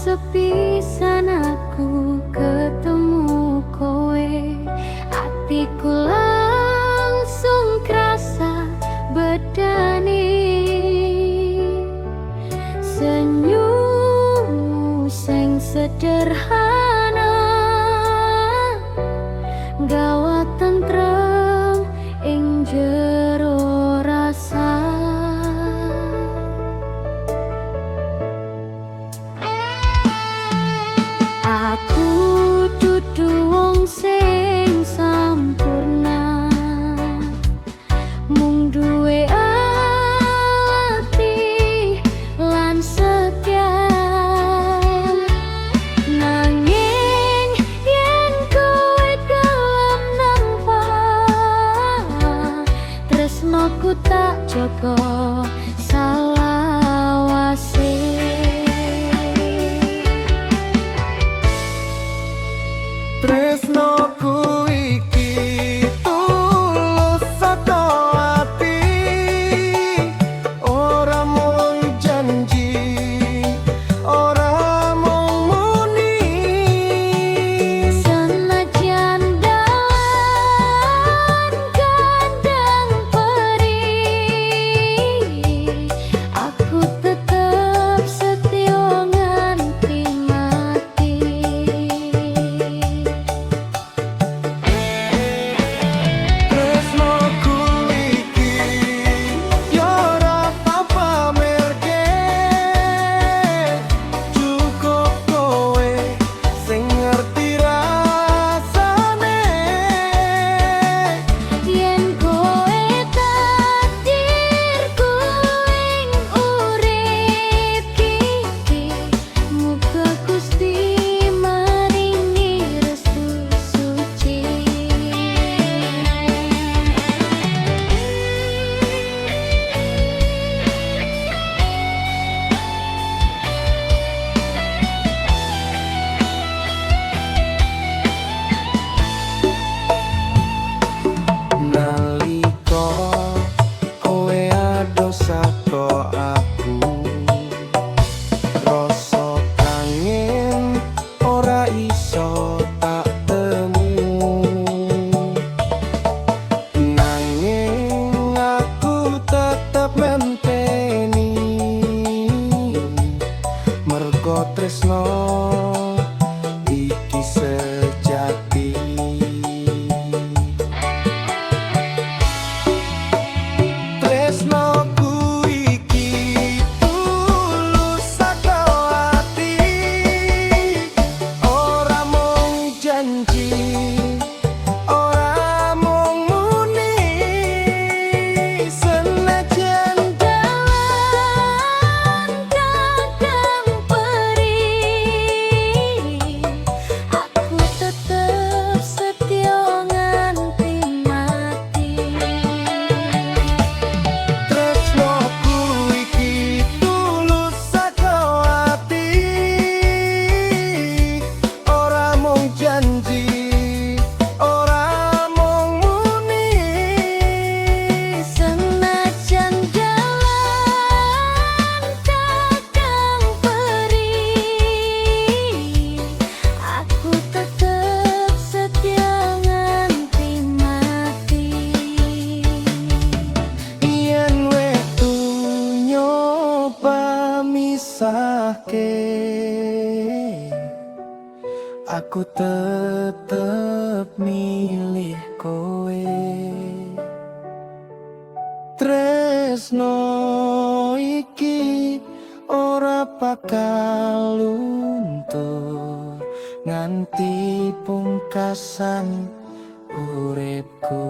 Sepisan aku ketemu kowe, atiku langsung krasa bedane. Senyummu sing sederhana gawa tentrem ing jero rasa. Aku dudu wong sing sampurna, mung duwe ati lan setia. Nanging yen kowe gelem nampa tresnoku, tak jaga salawase. Tresnoku iki tulus saka ati, ora mung janji, ora mung muni. Senajan dalan kadang perih, aku tetep setya nganti mati. Tresnoku iki yo ora tak pamerke, cukup kowe sing ngerti rasane. Yen kowe takdirku ing urip iki, muga Gusti maringi restu suci. Nalika kowe adoh saka aku, rasa kangen ora iso tak temu. Nanging aku tetep ngenteni, mergo tresno iki sejati. Tresnoku iki tulus saka ati, ora mung janji, ora mung muni. Senajan Dalan kadang perih, aku tetep setya nganti mati. Tresnoku iki tulus saka ati, ora mung janji, ora mung muni. Senajan dalan kadang perih, aku tetep setya nganti mati. Yen wektu nyoba misahke, aku tetep milih kowe. Tresno iki ora bakal luntur nganti pungkasan uripku.